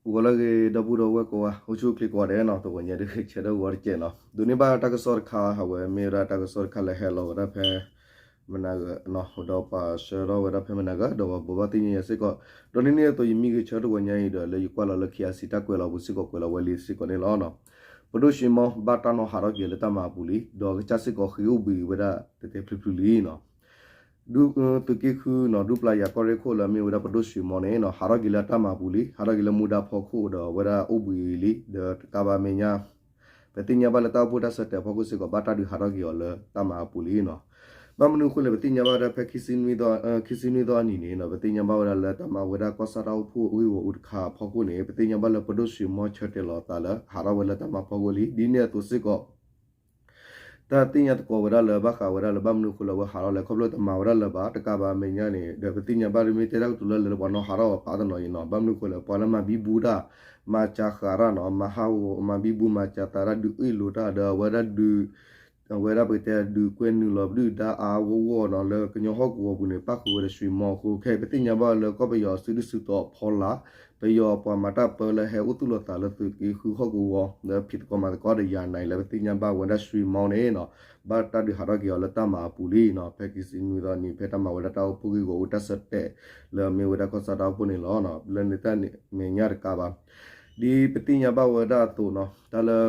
ဂီၤလၢအဂ့ၤ ဒီပုၢ်ဒီဝဲၢ်ကိးဂၤ အိၣ်ဆူၣ်အိၣ်ချ့ကိးဂၤဒဲးနီၤ, တဂီၤညါဒုး ဆၢထၢၣ်ဂီၤတကဲးနီၤ, ဒိးန့ၢ်ဘၣ်တၢ်ကစီၣ်တခါ အဝဲမ့ၢ်ဝဲဒၣ်တၢ်ကစီၣ်တခါလၢဟဲလီၤဝဲဒၣ်ဖဲ မနၤဂၤနီၤ, ဒီးပှၤဆှၢထီၣ်ဝဲဒၣ်ဖဲမနၤဂၤ ဒီးပှၤဘိးဘၣ်သ့ၣ်ညါယၤစ့ၢ်ကီး, ဒီးန့ၣ်န့ၣ်အသိး ယမ့ၢ်ဂ့ၤဆၢထၢၣ်တဂီၤညါအံၤဒီး လၢယကွၢ်လီၤလၢ KIC တၢ်ကွဲးလီၤပူၤစ့ၢ်ကီး ကွဲးလီၤဝဲလံစ့ၢ်ကီးန့ၣ်လီၤ. ပဒိၣ်ရွှေမော ဘၣ်တၢ်နီၣ်ဟးထီၣ်က့ၤလၢတၢ်မၤအပူၤလံ, ဒီးအကစၢ်စ့ၢ်ကီးဃ့အိၣ်ဘှံးဝဲဒၣ်တဲတဲဖျုဖျုလံနီၤ. ဒူ သုးက့ဃုနီၤ, ဒူပျၢ်ယၤကီၢ်ရ့ၣ်ခိၣ်လၢအမ့ၢ်ဝဲဒၣ်ပဒိၣ်ရွှေမောန့ၣ်နီၤ, ဟးထီၣ်က့ၤလၢတၢ်မၤအပူၤလံ, ဟးထီၣ်က့ၤလၢမူဒါဖီခိၣ်ဒီးအဝဲဒၣ်အိၣ်ဘှံးလံ, ဒီးတကးဘၣ်မဲာ်ညါ ပသ့ၣ်ညါဘၣ်လၢတၢ်အိၣ်ဖှိၣ်တၢ်ဆၢတဲာ်အဖီခိၣ်စ့ၢ်ကီး ဘၣ်တၢ်ဒုးဟးထီၣ်က့ၤအီၤလၢတၢ်မၤအပူၤလံနီၤ. ဘၣ်မနုၤအဃိလဲၣ် ပသ့ၣ်ညါဘၣ်ဝဲဒၣ်ဖဲ ခံဆံနွံသီအနံၤန့ၣ်နီၤ, ပသ့ၣ်ညါဘၣ်ဝဲဒၣ်လၢတၢ်မၤဝဲဒၣ်ကီၢ်ဆၣ်တၢ်အိၣ်ဖှိၣ်ဂ့ၢ်ဂီၢ်အူတခါအဖီခိၣ်န့ၣ် ပသ့ၣ်ညါဘၣ်လၢပဒိၣ်ရွှေမောဆၢတဲာ်လီၤအသးလၢ ဟးထီၣ်ဝဲလၢတၢ်မၤဖီခိၣ်လံ, ဒ်န့ၣ်အသိးစ့ၢ်ကီး တၢ်သ့ၣ်ညါသကိးဝဲဒၣ်လၢဘၣ်ဃးဝဲဒၣ်လၢဘၣ်မနုၤအဃိလၢအဝဲဟးထီၣ်လဲၣ်, ခီဖျိတမၤဝဲဒၣ်လၢၤဘၣ်, တကးဘၣ်မဲာ်ညါန့ၣ် ဒီးပသ့ၣ်ညါဘၣ်တမ့ၢ်တဲတၢ်ကတိၤလၢလၢပှၤနီၣ်ဟးထီၣ်အီၤပာ်တနီၤအံၤနီၤ, ဘၣ်မနုၤအဃိလဲၣ် ပှၤလၢမၤဘံဘူတၢ် မၤစှၤဃာ်တၢ်နီၤ, မၤဟးဂီၤ မၤဘံဘူမၤစှၤသးတၢ် ဒုးအ့ၣ်လိာ်တၢ်ဒီးအဝဲဒၣ်ဒုး အဝဲဒၣ်ပကတဲဒုးကွဲနုာ်လီၤပဒုၣ်ဒါအါအါဂီၢ်ဂီၢ်နီၤ, လၢကညီဟီၣ်ကဝီၤပူၤန့ၣ် ပၣ်ဃုာ်ဝဲဒီးရွှေမောအဃိ ခဲအံၤပသ့ၣ်ညါဘၣ်လၢကီၢ်ပယီၤအစုဒုၣ်စုတီၤအဖီလာ် ပယီၤပှၤမၤတၢ်ပၢလၢဟဲအိၣ်သူၣ်လီၤသးလၢသုးက့ဃုဟီၣ်ကဝီၤ လၢဖံးသကိးမၤသကိးဒီးယၤနၤအံၤလၢပသ့ၣ်ညါဘၣ်ဝဲဒၣ်ရွှေမောန့ၣ်နီၤ, ဘၣ်တၢ်ဒုးဟးထီၣ်က့ၤအီၤလၢတၢ်မၤအပူၤလံနီၤ, ဖဲခံဆံနွံသီအနံၤ ဖဲတၢ်မၤဝဲဒၣ်တၢ်အိၣ်ဖှိၣ်ဂ့ၢ်ဂီၢ်အူတၢ်ဆၢတဲာ် လၢအမ့ၢ်ဝဲဒၣ်ကီၢ်ဆၣ်တၢ်အိၣ်ဖှိၣ်န့ၣ်လီၤ. လၢန့ၣ်တၢ်န့ၣ်မဲာ်ညါတကးဘၣ် ဒ်ပသ့ၣ်ညါဘၣ်ဝဲဒၣ်အသိးနီၤ, တၢ်လၢ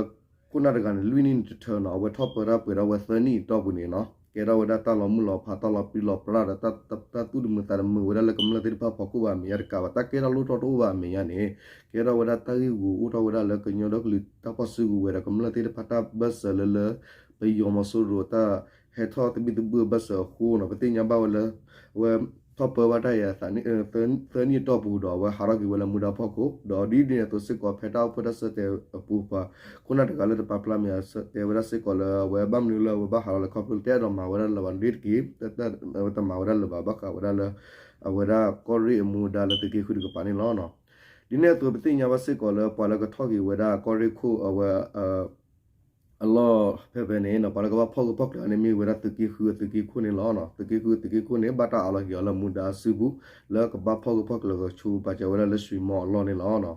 ခိၣ်နၢ်တဂၤန့ၣ် လွံၢ်နံၣ်န့ၣ်တထၢနီၤ, အဝဲထီၣ်ပၢတၢ်ပှဲၤထီၣ်ဝဲသၢနံၣ်အတီၢ်ပူၤန့ၣ်နီၤ, ကဲထီၣ်ဝဲဒၣ်တၢ်လီၤမုၢ်လီၤဖး တၢ်လီၤပြံလီၤပြါဒီး တၢ်သူၣ်တမုာ်သးတမုာ်ဝဲဒၣ်လၢကမျၢၢ်သ့ၣ်တဖၣ်အဖီခိၣ်ဘၣ်အမဲာ်ညါတကးဘၣ်, တၢ်ကဲထီၣ်လိၣ်ထီၣ်တအိၣ်ဘၣ်အမဲာ်ညါန့ၣ် ကဲထီၣ်ဝဲဒၣ်တၢ်ဂ့ၢ်ဂီၢ်အိၣ်ထီၣ်ဝဲဒၣ်လၢကညီဒီကလုာ်တၢ်ပၢၢ်ဆၢကဝဲၤဒီးကမျၢၢ်သ့ၣ်တဖၣ်တၢ်ဘၢၣ်စၢၤလၢလၢ ပယီၤမီၤစိရိၤတၢ်ဟဲထီၣ်သဘံၣ်သဘုၣ်အဘၢၣ်စၢၤအဃိနီၤ, ပသ့ၣ်ညါဘၣ်ဝဲလၢ အဝဲထီၣ်ပၢဘၣ်တၢ်ယၤသး သၢနံၣ်အတီၢ်ပူၤဒီး အဝဲဟးထီၣ်က့ၤဝဲလၢမူဒါဖီခိၣ်, ဒီးဒ်န့ၣ်အသိးစ့ၢ်ကီး ဖဲတၢ်အိၣ်ဖှိၣ်တၢ်ဆၢတဲာ်အပူၤပှၤ ခိၣ်နၢ်တဂၤလၢတပာ်ဖျါမဲာ် တဲဝဲဒၣ်စ့ၢ်ကီးလၢ အဝဲဘၣ်မနုၤလၢအဝဲဘၣ်ဟးထီၣ်လဲၣ် ခီဖျိလၢတအဲၣ်ဒိးမၤဝဲဒၣ်လၢၤဘၣ် ဒ်တက့ၢ် အဝဲတမၤဝဲဒၣ်လၢၤဘၣ် ဘၣ်ဃးဝဲဒၣ်လၢ အဝဲဒၣ်ကီၢ်ရ့ၣ်အမူဒါလၢသုးက့ဃုတကပၤန့ၣ်လီၤ. ဒ်န့ၣ်အသိး ပသ့ၣ်ညါဘၣ်စ့ၢ်ကီးလၢ ပှၤလၢကထီၣ်က့ၤဝဲဒၣ်ကီၢ်ရ့ၣ်ခိၣ်အဝဲ အလီၢ်ဖဲဖဲန့ၣ် ပှၤလၢကဘၣ်ဖီၣ်ဂၢၢ်ဖီၣ်ကျၢၤန့ၣ် မ့ၢ်ဝဲဒၣ်သုးက့ဃုအသုးက့ခိၣ်န့ၣ်လီၤ. သုးက့ဃုအသုးက့ခိၣ်န့ၣ် ဘၣ်တၢ်အးလီၤက့ၤအီၤလၢမူဒါစုပူၤ လၢကဘၣ်ဖီၣ်ဂၢၢ်ဖီၣ်ကျၢၤကဆိပာ်စၢၤဝဲဒၣ်လၢရွှေမောအလီၢ်န့ၣ်လီၤ.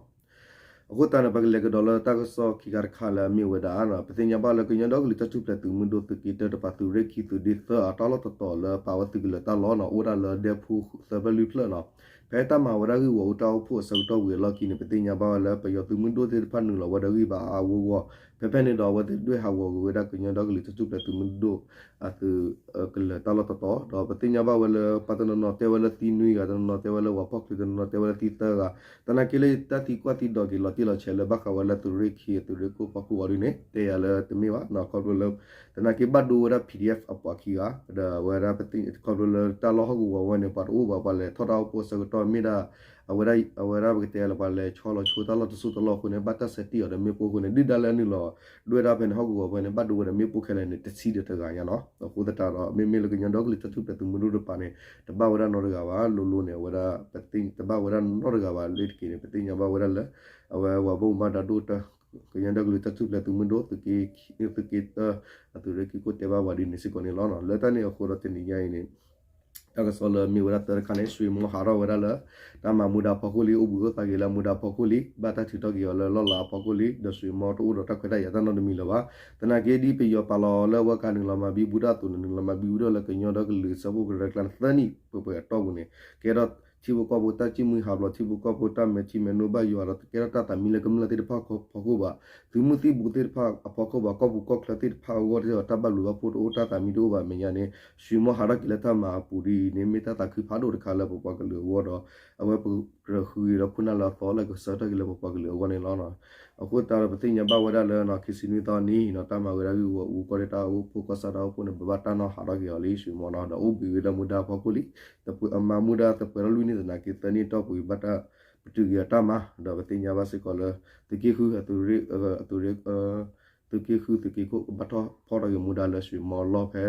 အဃိသတးန့ၣ် ပကလဲၤကဒီးလၢတၢ်ကစီၣ်ခံခါတခါလၢအမ့ၢ်ဝဲဒၣ် ပသ့ၣ်ညါဘၣ်လၢကညီဒီကလုာ်တၢ်ထူၣ်ဖျဲးသုးမုၢ်ဒိၣ်သုးက့တၢတပၤ သုးရ့ၣ်ခံသုးဒ့သၢအတၢ်လီၢ်တတီၤလၢ ပာ်ဝဲသုးကလၢၤတၢ်လီၢ်န့ၣ် အိၣ်ဝဲဒၣ်လၢဒဲဖိသၢဖျၢၣ်လွံၢ်ဖျၢၣ်နီၤ. ဖဲတၢ်မၤဝဲဒၣ်ဂ့ၢ်ဂီၢ်အူတၢ်အိၣ်ဖှိၣ်အဆၢကတီၢ်ဝံၤအလီၢ်ခံန့ၣ် ပသ့ၣ်ညါဘၣ်ဝဲလၢပယီၤသုးမုၢ်ဒိၣ်သ့ၣ်တဖၣ်နုာ်လီၤဝဲဒီးဂံၢ်ဘါအါအါဂီၢ်ဂီၢ်, ဖဲဖဲန့ၣ်ဒီး အဝဲသ့ၣ်ဒွဲၣ်ဟးဂီၤက့ၤဝဲဒၣ်ကညီဒီကလုာ်တၢ်ထူၣ်ဖျဲးသုးမုၢ်ဒိၣ်အသုးကလၢၤတၢ်လီၢ်တတီၤ, ဒီးပသ့ၣ်ညါဘၣ်ဝဲလၢ ပှၤတနီၤနီၤတဲဝဲလၢသံနွံဂၤ, တနီၤနီၤတဲဝဲလၢဝၤဖီၣ်ချ့, တနီၤနီၤတဲဝဲလၢသံသၢဂၤ, သနာ်က့လၢတၢ်သံကွၢ်သံဒိးက့ၤလီၤတံၢ်လီၤဆဲးလၢဘၣ်ဃးဝဲလၢသုးရ့ၣ်ခံအသုးရ့ၣ်ခိၣ်ဖီခိၣ်ဝံၤဒ်န့ၣ် တဲယၤလၢတမ့ၢ်ဘၣ်, ခီဖျိလၢ သနာ်က့ဘၣ်ဒိဝဲဒၣ် PDF အပှၤခံဂၤ, ဒီးအဝဲဒၣ်ပသ့ၣ် ခီဖျိလၢတၢ်လီၢ်ဟီၣ်ကဝီၤဝဲန့ၣ် ပှၤတအိၣ်ဘၣ်, ပှၤလဲၤထီၣ်တၢ်အိၣ်ဖှိၣ်အဆၢကတီၢ်မ့ၢ်ဒၣ် အဝဲဒၣ် အဝဲဒၣ်ပကတဲလၢပှၤလဲၤဆီလီၤဆိတၢ်လီၢ်တစိၢ်တလီၢ်အဃိန့ၣ် ဘၣ်တၢ်ဆဲးတံၢ်အီၤဒီးမ့ၣ်ပိၢ်အဃိန့ၣ် ဒုၣ်ဒါလၢအနုာ်လီၤဒွဲၣ်တၢ်ဖဲန့ၣ် ဟီၣ်ကဝီၤဖဲန့ၣ် ဘၣ်ဒိဝဲဒီးမ့ၣ်ပိၢ်ခဲလၢာ်န့ၣ် တဆံဒီးတဂၤညါနီၤ. အဃိသတးဒီး မ့မ့ၢ်လၢကညီဒီကလုာ်တၢ်ထူၣ်ဖျဲးသုးမုၢ်ဒိၣ်တပၤန့ၣ် တဘၣ်ဝဲဒၣ်နီတဂၤဘၣ်, လိၤလိၤန့ၣ် အဝဲဒၣ် ပသ့ၣ် တဘၣ်ဝဲဒၣ်နီတဂၤဘၣ်လၢတက့ၢ်န့ၣ် ပသ့ၣ်ညါဘၣ်ဝဲဒၣ်လၢ အဝဲပှၤဘၣ်မူဘၣ်ဒါဒိၣ်တၢ် ကညီဒီကလုာ်တၢ်ထူၣ်ဖျဲးသုးမုၢ်ဒိၣ် သုးက့ သုးက့တၢ အသုးရ့ၣ်ခံခိၣ်တဲဘၣ်ပှၤဒ်န့ၣ်စ့ၢ်ကီးန့ၣ်လီၤ. လၢတၢ်န့ၣ်အဃိဒီးတနံၤညါအံၤန့ၣ် တၢ်ကစီၣ်လၢမ့ၢ်ဝဲဒၣ်သၢတခါန့ၣ် ရွှေမောဟးထီၣ်ဝဲဒၣ်လၢ တၢ်မၤမူဒါအဖီခိၣ်လံ, အိၣ်ဘှံးအိၣ်သါက့ၤလၢမူဒါအဖီခိၣ်လံ, ဘၣ်တၢ်ထုးထီၣ်က့ၤအီၤလၢလီၢ်လၤအဖီခိၣ်လံ, ဒီးရွှေမောတအိၣ်ဒီးတၢ်ခွဲးတၢ်ယာ်တၢ်နီတမံၤလၢၤဘၣ်. သနာ်က့ဒ်ပယီၤပာ်လီၤလၢအဝဲကနုာ်လီၤမၤဘံဘူတၢ်အသိးန့ၣ် နုာ်လီၤမၤဘံဘူတၢ်လၢကညီဒီကလုာ်စၢဖှိၣ်ကရၢကျါန့ၣ် သၢနံၣ်ပှဲၤပှဲၤအတီၢ်ပူၤန့ၣ် ကဲထီၣ်ထံဖိကီၢ်ဖိတၢ်ဃ့ၢ်မှံဟးဖျိး ထံဖိကီၢ်ဖိတၢ်မဲာ်ထံမဲာ်နိဘၣ်ယွၤဒီး တကဲထီၣ်တၢ်သးမံလၢကမျၢၢ်သ့ၣ်တဖၣ်အဖီခိၣ်ဘၣ်, သုးမုၢ်သံၣ်ဘိသ့ၣ်တဖၣ်အဖီခိၣ်ဘၣ်, ကီၢ်ပူၤကီၢ်ချၢသ့ၣ်တဖၣ်အဂီၢ် တၢ်ဘၣ်ဘျုးဘၣ်ဖှိၣ်တအိၣ်တၢ်သးမံတအိၣ်ဘၣ်အမဲာ်ညါန့ၣ် ရွှေမောဟးထီၣ်က့ၤလၢတၢ်မၤအပူၤဒ်အံၤန့ၣ် မ့ၢ်တၢ်သးခုဖးဒိၣ်တခါလၢပပှၤကလုာ်အဂီၢ်ဒီး အဝဲပကြၢးဃုက့ၤဒီးခိၣ်နၢ်လၢအသီလၢကဆၢထၢၣ်က့ၤလၢပပှၤကလုာ်အဂီၢ်န့ၣ်လီၤ. အဃိသတးဒီးပသ့ၣ်ညါဘၣ်ဝဲဒၣ်လၢ ခံဆံနွံသီနံၤနီၤ တၢ်မၤဝဲဒၣ်ဂ့ၢ်ဂီၢ်အူကီၢ်ဒဲးတၢ်အိၣ်ဖှိၣ်ကီၢ်ဆၣ်တၢ်အိၣ်ဖှိၣ်န့ၣ် ပဘၣ်တၢ်နီၣ်ဟးထီၣ်က့ၤအီၤလံ ရွှေမောနီၤ ဒီးအိၣ်ဘှံးဝဲလၢမူဒါအဖီခိၣ်လံ, မၤမူဒါသပှဲၤထီၣ်လွံၢ်နံၣ်သနာ်က့ သၢနံၣ်အတီၢ်ပူၤ ဘၣ်တၢ်ပတုာ်က့ၤအတၢ်မၤ ဒီးပသ့ၣ်ညါဘၣ်စ့ၢ်ကီးလၢ သုးက့ဃု သုးရ့ၣ် သုးက့ဃု သုးက့ခိၣ် ကဘၣ်ထီၣ်ဖီၣ်ထီၣ်က့ၤမူဒါလၢရွှေမောအလီၢ်ဖဲ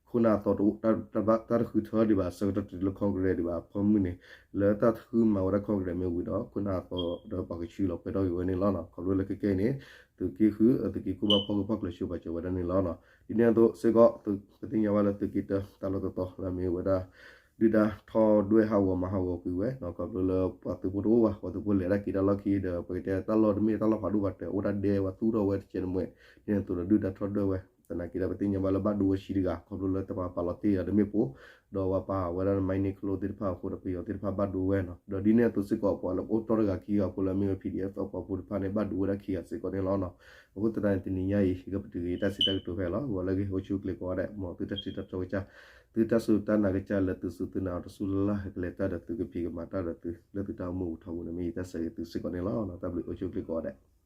ခိၣ်နၢ်အသီတအိၣ် တၢ်တဃုထၢဒံးဘၣ် ဆၢကတီၢ်တုၤလၢ Congress ဒံးဘၣ် ဖီမုၢ်န့ၣ် လၢတၢ်ဃုမၤဝဲဒၣ် Congress မ့ၢ်ဝံၤဒီး ခိၣ်နၢ်အသီဒီးပှၤကဆှၢလီၤပှဲၤထီၣ်က့ၤဝဲန့ၣ်လီၤ. ခီဖျိလၢခဲကဲအံၤန့ၣ် သုးက့ဃု သုးက့ခိၣ်ဘၣ်ဖီၣ်ဂၢၢ်ဖီၣ်ကျၢၤ ဆိပာ်စၢၤဝဲဒၣ်န့ၣ်လီၤ. ဒ်န့ၣ်အသိးစ့ၢ်ကီး ပသ့ၣ်ညါဘၣ်လၢသုးက့တၢ တၢ်လီၢ်တတီၤလၢအမ့ၢ်ဝဲဒၣ် ဒုၣ်ဒါထီၣ်ဒွဲၣ်ဟးဂီၤမၤဟးဂီၤကွံာ်ဝဲနီၤ, ခီဖျိလၢပှၤသုးဖိတအိၣ်ဘၣ်, ပှၤသုးဖိလဲၤတၢ်က့ၤတၢ်လီၢ်ခံဒီး ပကတဲတၢ်လီၢ်တမ့ၢ်တၢ်လီၢ်ဖးဒိၣ်ဘၣ်, တအိၣ်တၢ်ဒဲဝဲသူၣ်ထီၣ်ဝဲတကဲးတမှဲၤ, ဒ်န့ၣ်အသိးဒီးဒုၣ်ဒါထီၣ်ဒွဲၣ်ဝဲ, သနာ်က့ဒီးပသ့ၣ်ညါဘၣ်လၢဘၣ်ဒိဝဲဆံတဂၤ ခီဖျိလၢတပာ်ပာ်လီၤတ့ၢ်ဒီးတမ့ၢ်ပိ, ဒီးပှၤပာ်ဝဲဒၣ် mining ခလိသ့ၣ်တဖၣ်အဃိဒီးပယီၤသ့ၣ်တဖၣ်ဘၣ်ဒိဝဲနီၤ, ဒီးဒ်န့ၣ်အသိးစ့ၢ်ကီးပှၤလၢအိၣ်တီၢ်တဂၤခံဂၤအဃိလၢအမ့ၢ်ဝဲ PDF အပှၤဖိတဖၣ်န့ၣ် ဘၣ်ဒိဝဲဒၣ်ခံဂၤစ့ၢ်ကီးန့ၣ်လီၤနီၤ. အဃိသတးန့ၣ် တနံၤညါအံၤ ယကပတုာ်က့ၤယတၢ်စံးတၢ်ကတိၤဖဲလီၤ, ဂီၤလၢအဂ့ၤ အိၣ်ဆူၣ်အိၣ်ချ့ကိးဂၤဒဲး, မ်သုတၢ်စံးတၢ်ကတိၤကစၢ်, သုတၢ်စူၢ်တၢ်နာ်ကစၢ်လၢသုစူၢ်သုနာ်အီၤတစူၢ်လၢ်လၢ် ကလဲၤတၢ်ဒီးသုကဖံးကမၤတၢ်ဒီးသု လၢသုတၢ်အိၣ်မူပူၤထီဘိန့ၣ် မ့ၢ်ယတၢ်ဆၢဂ့ၤသုစ့ၢ်ကီးန့ၣ်လီၤ. တၢ်ဘျုးအိၣ်ဆူၣ်အိၣ်ချ့ကိးဂၤဒဲး.